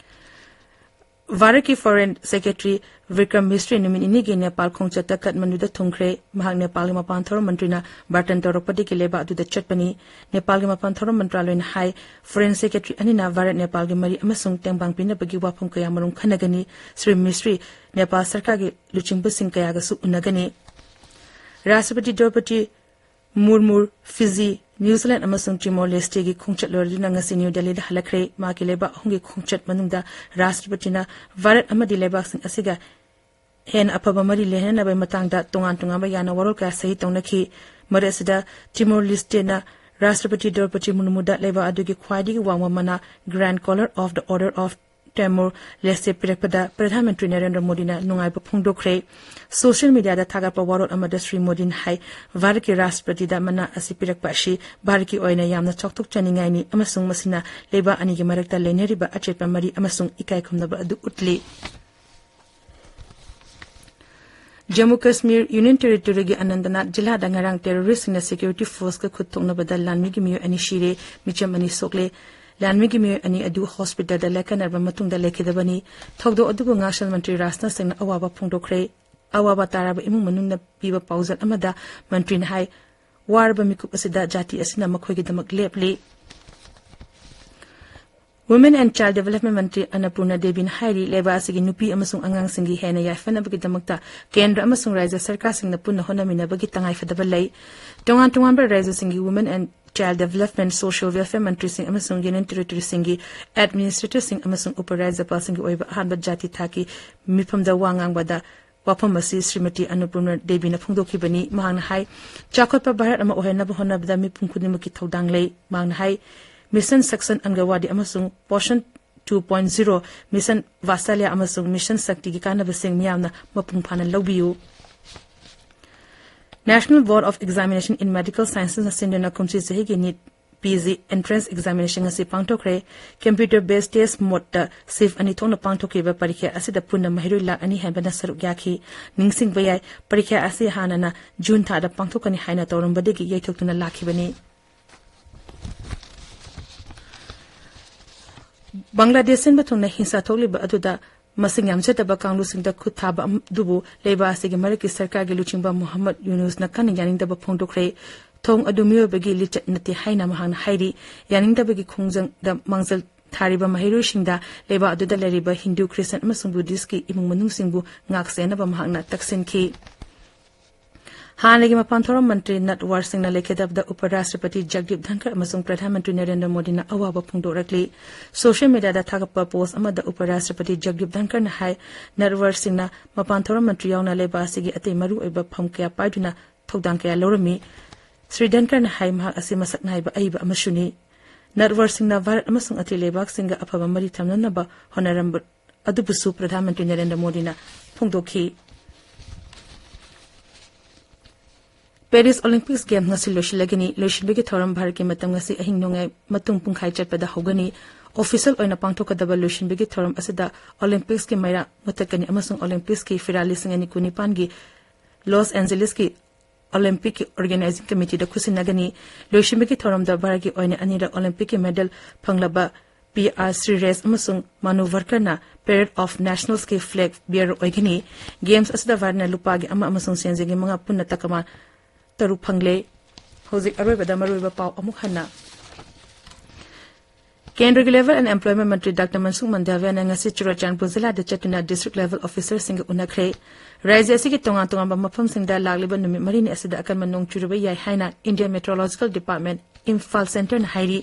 ꯚꯥꯔꯠꯀꯤ ꯐꯣꯔꯦꯟ ꯁꯦꯀ꯭ꯔꯦꯇꯔꯤ ꯕꯤꯀ꯭ꯔꯝ ꯃꯤꯁ꯭ꯔꯤ ꯅꯨꯃꯤꯠ ꯅꯤꯅꯤꯒꯤ ꯅꯦꯄꯥꯜ ꯈꯣꯡꯆꯠꯇ ꯀꯥꯊꯃꯟꯗꯨꯗ ꯊꯨꯡꯈ꯭ꯔꯦ꯫ ꯃꯍꯥꯛ ꯅꯦꯄꯥꯜꯒꯤ ꯃꯄꯥꯟ ꯊꯧꯔꯝ ꯃꯟꯇ꯭ꯔꯤꯅ ꯕꯥꯔꯇꯟ ꯇꯧꯔꯛꯄꯗꯒꯤ ꯂꯩꯕꯥꯛ ꯑꯗꯨꯗ ꯆꯠꯄꯅꯤ꯫ ꯅꯦꯄꯥꯜꯒꯤ ꯃꯄꯥꯟ ꯊꯧꯔꯝ ꯃꯟꯇ꯭ꯔꯥꯂꯣꯏꯅ ꯍꯥꯏ, ꯐꯣꯔꯦꯟ ꯁꯦꯀ꯭ꯔꯦꯇꯔꯤ ꯑꯅꯤꯅ ꯚꯥꯔꯠ ꯅꯦꯄꯥꯜꯒꯤ ꯃꯔꯤ ꯑꯃꯁꯨꯡ ꯇꯦꯡꯕꯥꯡ ꯄꯤꯅꯕꯒꯤ ꯋꯥꯐꯝ ꯀꯌꯥꯃꯔꯨꯝ ꯈꯟꯅꯒꯅꯤ꯫ ꯁ꯭ꯔꯤ ꯃꯤꯁ꯭ꯔꯤ ꯅꯦꯄꯥꯜ ꯁꯔꯀꯥꯔꯒꯤ ꯂꯨꯆꯤꯡꯕꯁꯤꯡ ꯀꯌꯥꯒꯁꯨ ꯎꯅꯒꯅꯤ꯫ ꯔꯥꯁꯇ꯭ꯔꯄꯇꯤ ꯗ꯭ꯔꯧꯄꯗꯤ ꯃꯨꯔꯃꯨ ꯐꯤꯖꯤ, ꯅ꯭ꯌꯨꯖꯤꯂꯦꯟꯗ ꯑꯃꯁꯨꯡ ꯇꯤꯃꯣꯔ ꯂꯦꯁꯇꯦꯒꯤ ꯈꯣꯡꯆꯠ ꯂꯣꯏꯔꯗꯨꯅ ꯉꯁꯤ ꯅ꯭ꯌꯨ ꯗꯦꯜꯂꯤꯗ ꯍꯜꯂꯛꯈ꯭ꯔꯦ꯫ ꯃꯍꯥꯛꯀꯤ ꯂꯩꯕꯥꯛ ꯑꯍꯨꯝꯒꯤ ꯈꯣꯡꯆꯠ ꯃꯅꯨꯡꯗ ꯔꯥꯁꯇ꯭ꯔꯄꯇꯤꯅ ꯚꯥꯔꯠ ꯑꯃꯗꯤ ꯂꯩꯕꯥꯛꯁꯤꯡ ꯑꯁꯤꯒ ꯍꯦꯟꯅ ꯑꯐꯕ ꯃꯔꯤ ꯂꯩꯅꯅꯕꯒꯤ ꯃꯇꯥꯡꯗ ꯇꯣꯉꯥꯟ ꯇꯣꯉꯥꯟꯕ ꯌꯥꯅ ꯋꯥꯔꯣꯜ ꯀꯌꯥ ꯁꯍꯤ ꯇꯧꯅꯈꯤ꯫ ꯃꯔꯛ ꯑꯁꯤꯗ ꯇꯤꯃꯣꯔ ꯂꯦꯁꯇꯦꯅ ꯔꯥꯁꯇ꯭ꯔꯄꯇꯤ ꯗ꯭ꯔꯧꯄꯗꯤ ꯃꯨꯔꯃꯨꯗ ꯂꯩꯕꯥꯛ ꯑꯗꯨꯒꯤ ꯈ꯭ꯋꯥꯏꯗꯒꯤ ꯋꯥꯡꯕ ꯃꯅꯥ, Grand Collar of the Order of ꯇꯦꯃꯨꯔ ꯂꯦꯁꯇꯦ ꯄꯤꯔꯛꯄꯗ Pradhan Mantri Narendra ꯃꯣꯗꯤꯅ ꯅꯨꯡꯉꯥꯏꯕ ꯐꯣꯡꯗꯣꯛꯈ꯭ꯔꯦ꯫ ꯁꯣꯁꯤꯌꯦꯜ ꯃꯤꯗꯤꯌꯥꯗ ꯊꯥꯒꯠꯄ ꯋꯥꯔꯣꯜ ꯑꯃꯗ ꯁ꯭ꯔꯤ ꯃꯣꯗꯤꯅ ꯍꯥꯏ, ꯚꯥꯔꯠꯀꯤ ꯔꯥꯁꯇ꯭ꯔꯄꯇꯤꯗ ꯃꯅꯥ ꯑꯁꯤ ꯄꯤꯔꯛꯄ ꯑꯁꯤ ꯚꯥꯔꯠꯀꯤ ꯑꯣꯏꯅ ꯌꯥꯝꯅ ꯆꯥꯎꯊꯣꯛꯆꯅꯤꯡꯉꯥꯏꯅꯤ ꯑꯃꯁꯨꯡ ꯃꯁꯤꯅ ꯂꯩꯕꯥꯛ ꯑꯅꯤꯒꯤ ꯃꯔꯛꯇ ꯂꯩꯅꯔꯤꯕ ꯑꯆꯦꯠꯄ ꯃꯔꯤ ꯑꯃꯁꯨꯡ ꯏꯀꯥꯏ ꯈꯨꯝꯅꯕ ꯑꯗꯨ ꯎꯠꯂꯤ꯫ ꯖꯝꯃꯨ ꯀꯁꯃꯤꯔ ꯌꯨꯅꯤꯌꯟ ꯇꯦꯔꯤꯇꯣꯔꯤꯒꯤ ꯑꯅꯟꯇꯅꯥꯒ ꯖꯤꯂꯥꯗ ꯉꯔꯥꯡ ꯇꯦꯔꯣꯔꯤꯁ꯭ꯠꯁꯤꯡꯅ ꯁꯦꯀ꯭ꯌꯨꯔꯤꯇꯤ ꯐꯣꯔꯁꯀ ꯈꯨꯠ ꯊꯣꯛꯅꯕꯗ ꯂꯥꯟꯃꯤꯒꯤ ꯃꯤꯑꯣꯏ ꯑꯅꯤ ꯁꯤꯔꯦ, ꯃꯤꯆꯝ ꯑꯅꯤ ꯁꯣꯛꯂꯦ꯫ ꯂꯥꯟꯃꯤꯒꯤ ꯃꯤꯑꯣꯏ ꯑꯅꯤ ꯑꯗꯨ ꯍꯣꯁꯄꯤꯇꯥꯜꯗ ꯂꯥꯏꯀꯠꯅꯔꯕ ꯃꯇꯨꯡꯗ ꯂꯩꯈꯤꯗꯕꯅꯤ꯫ ꯊꯧꯗꯣꯛ ꯑꯗꯨꯕꯨ ꯉꯥꯛꯁꯦꯜ ꯃꯟꯇ꯭ꯔꯤ ꯔꯥꯖꯅꯥꯊ ꯁꯤꯡꯅ ꯑꯋꯥꯕ ꯐꯣꯡꯗꯣꯛꯈ꯭ꯔꯦ꯫ ꯑꯋꯥꯕ ꯇꯥꯔꯕ ꯏꯃꯨꯡ ꯃꯅꯨꯡꯅ ꯄꯤꯕ ꯄꯥꯎꯖꯦꯜ ꯑꯃꯗ ꯃꯟꯇ꯭ꯔꯤꯅ ꯍꯥꯏ, ꯋꯥꯔꯕ ꯃꯤꯀꯨꯞ ꯑꯁꯤꯗ ꯖꯥꯇꯤ ꯑꯁꯤꯅ ꯃꯈꯣꯏꯒꯤꯗꯃꯛ ꯂꯦꯞꯂꯤ꯫ Women and Child Development ꯃꯟꯇ꯭ꯔꯤ ꯑꯟꯅꯄꯨꯔꯅ ꯗꯦꯕꯤꯅ ꯍꯥꯏꯔꯤ, ꯂꯩꯕꯥꯛ ꯑꯁꯤꯒꯤ ꯅꯨꯄꯤ ꯑꯃꯁꯨꯡ ꯑꯉꯥꯡꯁꯤꯡꯒꯤ ꯍꯦꯟꯅ ꯌꯥꯏꯐꯅꯕꯒꯤꯗꯃꯛꯇ ꯀꯦꯟꯗ꯭ꯔ ꯑꯃꯁꯨꯡ ꯔꯥꯖ꯭ꯌ ꯁꯔꯀꯥꯔꯁꯤꯡꯅ ꯄꯨꯟꯅ ꯍꯣꯠꯅꯃꯤꯟꯅꯕꯒꯤ ꯇꯉꯥꯏꯐꯗꯕ ꯂꯩ꯫ ꯇꯣꯉꯥꯟ ꯇꯣꯉꯥꯟꯕ ꯔꯥꯖ꯭ꯌꯁꯤꯡꯒꯤ Women and Child Development, Social Welfare ꯃꯟꯇ꯭ꯔꯤꯁꯤꯡ ꯑꯃꯁꯨꯡ ꯌꯨꯅꯤꯌꯟ ꯇꯦꯔꯤꯇꯣꯔꯤꯁꯤꯡꯒꯤ ꯑꯦꯗꯃꯤꯅꯤꯁꯇ꯭ꯔꯦꯇꯔꯁꯤꯡ ꯑꯃꯁꯨꯡ ꯎꯄ ꯔꯥꯖ꯭ꯌꯄꯥꯜꯁꯤꯡꯒꯤ ꯑꯣꯏꯕ ꯑꯍꯥꯟꯕ ꯖꯥꯇꯤ ꯊꯥꯛꯀꯤ ꯃꯤꯐꯝꯗ ꯋꯥ ꯉꯥꯡꯕꯗ ꯋꯥꯐꯝ ꯑꯁꯤ ꯁ꯭ꯔꯤꯃꯇꯤ ꯑꯟꯅꯄꯨꯔꯅ ꯗꯦꯕꯤꯅ ꯐꯣꯡꯗꯣꯛꯈꯤꯕꯅꯤ꯫ ꯃꯍꯥꯛꯅ ꯍꯥꯏ, ꯆꯥꯎꯈꯠꯄ ꯚꯥꯔꯠ ꯑꯃ ꯑꯣꯏꯍꯟꯅꯕ ꯍꯣꯠꯅꯕꯗ ꯃꯤꯄꯨꯝ ꯈꯨꯗꯤꯡꯃꯛꯀꯤ ꯊꯧꯗꯥꯡ ꯂꯩ꯫ ꯃꯍꯥꯛꯅ ꯍꯥꯏ, ꯃꯤꯁꯟ ꯁꯛꯁꯟ ꯑꯪꯒꯟꯋꯥꯗꯤ ꯑꯃꯁꯨꯡ Poshan two point zero, mission Vatsalya ꯑꯃꯁꯨꯡ ꯃꯤꯁꯟ ꯁꯛꯇꯤꯒꯤ ꯀꯥꯟꯅꯕꯁꯤꯡ ꯃꯤꯌꯥꯝꯅ ꯃꯄꯨꯡ ꯐꯥꯅ ꯂꯧꯕꯤꯌꯨ꯫ National Board of Examination in Medical Sciences ꯅ ꯁꯤꯟꯗꯨꯅ ꯀꯨꯝꯁꯤ ꯆꯍꯤꯒꯤ NEET P G entrance examination ꯑꯁꯤ ꯄꯥꯡꯊꯣꯛꯈ꯭ꯔꯦ꯫ Computer based test modeꯇ shift ꯑꯅꯤ ꯊꯣꯛꯅ ꯄꯥꯡꯊꯣꯛꯈꯤꯕ ꯄꯔꯤꯈ꯭ꯌꯥ ꯑꯁꯤꯗ ꯄꯨꯟꯅ ꯃꯍꯩꯔꯣꯏ ꯂꯥꯈ ꯑꯅꯤ ꯍꯦꯟꯕꯅ ꯁꯔꯨꯛ ꯌꯥꯈꯤ꯫ ꯅꯤꯡꯁꯤꯡꯕ ꯌꯥꯏ, ꯄꯔꯤꯈ꯭ꯌꯥ ꯑꯁꯤ ꯍꯥꯟꯅꯅ ꯖꯨꯟ ꯊꯥꯗ ꯄꯥꯡꯊꯣꯛꯀꯅꯤ ꯍꯥꯏꯅ ꯇꯧꯔꯝꯕꯗꯒꯤ ꯌꯩꯊꯣꯛꯇꯨꯅ ꯂꯥꯛꯈꯤꯕꯅꯤ꯫ ꯕꯪꯒ꯭ꯂꯥꯗꯦꯁ ꯁꯤꯟꯕ ꯊꯨꯡꯅ ꯍꯤꯡꯁꯥ ꯊꯣꯛꯂꯤꯕ ꯑꯗꯨꯗ ꯃꯁꯤꯡ ꯌꯥꯝꯖꯗꯕ ꯀꯥꯡꯂꯨꯞꯁꯤꯡꯗ ꯈꯨꯠ ꯊꯥꯕ ꯑꯗꯨꯕꯨ ꯂꯩꯕꯥꯛ ꯑꯁꯤꯒꯤ ꯃꯔꯛꯀꯤ ꯁꯔꯀꯥꯔꯒꯤ ꯂꯨꯆꯤꯡꯕ ꯃꯨꯍꯝꯃꯗ ꯌꯨꯅꯨꯁꯅ ꯀꯟꯅ ꯌꯥꯅꯤꯡꯗꯕ ꯐꯣꯡꯗꯣꯛꯈ꯭ꯔꯦ꯫ ꯊꯣꯡ ꯑꯗꯨ ꯃꯤꯑꯣꯏꯕꯒꯤ ꯂꯤꯆꯠ ꯅꯠꯇꯦ ꯍꯥꯏꯅ ꯃꯍꯥꯛꯅ ꯍꯥꯏꯔꯤ꯫ ꯌꯥꯅꯤꯡꯗꯕꯒꯤ ꯈꯣꯡꯖꯪꯗ ꯃꯥꯡꯖꯤꯜ ꯊꯥꯔꯤꯕ ꯃꯍꯩꯔꯣꯏꯁꯤꯡꯗ ꯂꯩꯕꯥꯛ ꯑꯗꯨꯗ ꯂꯩꯔꯤꯕ ꯍꯤꯟꯗꯨ, ꯈ꯭ꯔꯤꯁꯇꯟ ꯑꯃꯁꯨꯡ ꯕꯨꯙꯤꯁ꯭ꯠꯀꯤ ꯏꯃꯨꯡ ꯃꯅꯨꯡꯁꯤꯡꯕꯨ ꯉꯥꯛ ꯁꯦꯟꯅꯕ ꯃꯍꯥꯛꯅ ꯇꯛꯁꯤꯟꯈꯤ꯫ ꯍꯥꯟꯅꯒꯤ ꯃꯄꯥꯟ ꯊꯧꯔꯝ ꯃꯟꯇ꯭ꯔꯤ ꯅꯠꯋꯥꯔ ꯁꯤꯡꯅ ꯂꯩꯈꯤꯗꯕꯗ ꯎꯄ ꯔꯥꯁꯇ꯭ꯔꯄꯇꯤ ꯖꯒꯗꯤꯞ ꯙꯟꯈꯔ ꯑꯃꯁꯨꯡ ꯄ꯭ꯔꯙꯥꯟ ꯃꯟꯇ꯭ꯔꯤ ꯅꯔꯦꯟꯗ꯭ꯔ ꯃꯣꯗꯤꯅ ꯑꯋꯥꯕ ꯐꯣꯡꯗꯣꯔꯛꯂꯤ꯫ ꯁꯣꯁꯤꯌꯦꯜ ꯃꯤꯗꯤꯌꯥꯗ ꯊꯥꯒꯠꯄ ꯄꯣꯁ꯭ꯠ ꯑꯃꯗ ꯎꯄ ꯔꯥꯁꯇ꯭ꯔꯄꯇꯤ ꯖꯒꯗꯤꯞ ꯙꯟꯈꯔꯅ ꯍꯥꯏ, ꯅꯠꯋꯥꯔ ꯁꯤꯡꯅ ꯃꯄꯥꯟ ꯊꯧꯔꯝ ꯃꯟꯇ꯭ꯔꯤ ꯌꯥꯎꯅ ꯂꯩꯕꯥꯛ ꯑꯁꯤꯒꯤ ꯑꯇꯩ ꯃꯔꯨꯑꯣꯏꯕ ꯐꯝ ꯀꯌꯥ ꯄꯥꯏꯗꯨꯅ ꯊꯧꯗꯥꯡ ꯀꯌꯥ ꯂꯧꯔꯝꯃꯤ꯫ ꯁ꯭ꯔꯤ ꯙꯟꯈꯔꯅ ꯍꯥꯏ, ꯃꯍꯥꯛ ꯑꯁꯤ ꯃꯁꯛ ꯅꯥꯏꯕ ꯑꯏꯕ ꯑꯃꯁꯨꯅꯤ꯫ ꯅꯠꯋꯥꯔ ꯁꯤꯡꯅ ꯚꯥꯔꯠ ꯑꯃꯁꯨꯡ ꯑꯇꯩ ꯂꯩꯕꯥꯛꯁꯤꯡꯒ ꯑꯐꯕ ꯃꯔꯤ ꯊꯝꯅꯅꯕ ꯍꯣꯠꯅꯔꯝꯕ ꯑꯗꯨꯕꯨꯁꯨ ꯄ꯭ꯔꯙꯥꯟ ꯃꯟꯇ꯭ꯔꯤ ꯅꯔꯦꯟꯗ꯭ꯔ ꯃꯣꯗꯤꯅ ꯐꯣꯡꯗꯣꯛꯈꯤ꯫ ꯄꯦꯔꯤꯁ ꯑꯣꯂꯤꯝꯄꯤꯛꯁ ꯒꯦꯝ ꯉꯁꯤ ꯂꯣꯏꯁꯤꯜꯂꯒꯅꯤ꯫ ꯂꯣꯏꯁꯤꯟꯕꯒꯤ ꯊꯧꯔꯝ ꯚꯥꯔꯠꯀꯤ ꯃꯇꯝ ꯉꯁꯤ ꯑꯍꯤꯡ ꯅꯣꯡꯌꯥꯏ ꯃꯇꯨꯡ ꯄꯨꯡꯈꯥꯏ ꯆꯠꯄꯗ ꯍꯧꯒꯅꯤ꯫ ꯑꯣꯐꯤꯁꯤꯌꯦꯜ ꯑꯣꯏꯅ ꯄꯥꯡꯊꯣꯛꯀꯗꯕ ꯂꯣꯏꯁꯤꯟꯕꯒꯤ ꯊꯧꯔꯝ ꯑꯁꯤꯗ ꯑꯣꯂꯤꯝꯄꯤꯛꯁꯀꯤ ꯃꯩꯔꯥ ꯃꯨꯊꯠꯀꯅꯤ ꯑꯃꯁꯨꯡ ꯑꯣꯂꯤꯝꯄꯤꯛꯁꯀꯤ ꯐꯤꯔꯥ ꯂꯤꯁꯤꯡ ꯑꯅꯤ ꯀꯨꯟꯅꯤꯄꯥꯟꯒꯤ ꯂꯣꯁ ꯑꯦꯟꯖꯦꯂꯤꯁꯀꯤ ꯑꯣꯂꯤꯝꯄꯤꯛꯀꯤ ꯑꯣꯔꯒꯅꯥꯏꯖꯤꯡ ꯀꯃꯤꯇꯤꯗ ꯈꯨꯠꯁꯤꯟꯅꯒꯅꯤ꯫ ꯂꯣꯏꯁꯤꯟꯕꯒꯤ ꯊꯧꯔꯝꯗ ꯚꯥꯔꯠꯀꯤ ꯑꯣꯏꯅ ꯑꯅꯤꯔꯛ ꯑꯣꯂꯤꯝꯄꯤꯛꯀꯤ ꯃꯦꯗꯜ ꯐꯪꯂꯕ ꯄꯤ ꯑꯥꯔ ꯁ꯭ꯔꯤꯔꯦꯁ ꯑꯃꯁꯨꯡ ꯃꯅꯨ ꯚꯔꯀꯔꯅ Parade of Nationalsꯀꯤ flag bearer ꯑꯣꯏꯒꯅꯤ꯫ ꯒꯦꯝꯁ ꯑꯁꯤꯗ ꯚꯥꯔꯠꯅ ꯂꯨꯄꯥꯒꯤ ꯑꯃ ꯑꯃꯁꯨꯡ ꯁꯦꯟꯖꯦꯡꯒꯤ ꯃꯉꯥ ꯄꯨꯟꯅ ꯇꯀꯃꯥ ꯇꯔꯨꯛ ꯐꯪꯂꯦ꯫ ꯍꯧꯖꯤꯛ ꯑꯔꯣꯏꯕꯗ ꯃꯔꯨꯑꯣꯏꯕ ꯄꯥꯎ ꯑꯃꯨꯛ ꯍꯟꯅ꯫ ꯀꯦꯟꯗ꯭ꯔꯒꯤ Labour and Employment Mantri doctor ꯃꯟꯁꯨꯈ ꯃꯟꯗꯥꯚꯤꯌꯥꯅ ꯉꯁꯤ ꯆꯨꯔꯥꯆꯥꯟꯄꯨꯔ ꯖꯤꯂꯥꯗ ꯆꯠꯇꯨꯅ district level officerꯁꯤꯡꯒ ꯎꯅꯈ꯭ꯔꯦ꯫ ꯔꯥꯖ꯭ꯌ ꯑꯁꯤꯒꯤ ꯇꯣꯉꯥꯟ ꯇꯣꯉꯥꯟꯕ ꯃꯐꯝꯁꯤꯡꯗ ꯂꯥꯛꯂꯤꯕ ꯅꯨꯃꯤꯠ ꯃꯔꯤꯅꯤ ꯑꯁꯤꯗ ꯑꯀꯟꯕ ꯅꯣꯡ ꯆꯨꯔꯨꯕ ꯌꯥꯏ ꯍꯥꯏꯅ Indian Meteorological Department ꯏꯝꯐꯥꯜ centreꯅ ꯍꯥꯏꯔꯤ꯫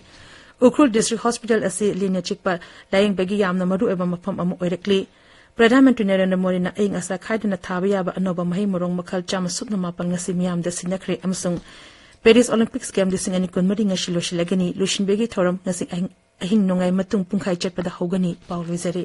ꯎꯈ꯭ꯔꯨꯜ district hospital ꯑꯁꯤ ꯂꯤꯟꯅ ꯆꯤꯛꯄ ꯂꯥꯌꯦꯡꯕꯒꯤ ꯌꯥꯝꯅ ꯃꯔꯨꯑꯣꯏꯕ ꯃꯐꯝ ꯑꯃ ꯑꯣꯏꯔꯛꯂꯤ꯫ ꯄ꯭ꯔꯙꯥꯟ ꯃꯟꯇ꯭ꯔꯤ ꯅꯔꯦꯟꯗ꯭ꯔ ꯃꯣꯗꯤꯅ ꯑꯏꯪ ꯑꯁꯥ ꯈꯥꯏꯗꯅ ꯊꯥꯕ ꯌꯥꯕ ꯑꯅꯧꯕ ꯃꯍꯩ ꯃꯔꯣꯡ ꯃꯈꯜ ꯆꯥꯝꯃ ꯁꯨꯞꯅ ꯃꯥꯄꯟ ꯉꯁꯤ ꯃꯤꯌꯥꯝꯗ ꯁꯤꯟꯅꯈ꯭ꯔꯦ ꯑꯃꯁꯨꯡ ꯄꯦꯔꯤꯁ ꯑꯣꯂꯤꯝꯄꯤꯛꯁ ꯒꯦꯝ ꯂꯤꯁꯤꯡ ꯑꯅꯤ ꯀꯨꯟꯃꯔꯤ ꯉꯁꯤ ꯂꯣꯏꯁꯤꯜꯂꯒꯅꯤ꯫ ꯂꯣꯏꯁꯤꯟꯕꯒꯤ ꯊꯧꯔꯝ ꯉꯁꯤ ꯑꯍꯤꯡ, ꯑꯍꯤꯡ ꯅꯣꯡꯌꯥꯏ ꯃꯇꯨꯡ ꯄꯨꯡꯈꯥꯏ ꯆꯠꯄꯗ ꯍꯧꯒꯅꯤ꯫ ꯄꯥꯎ ꯂꯣꯏꯖꯔꯦ꯫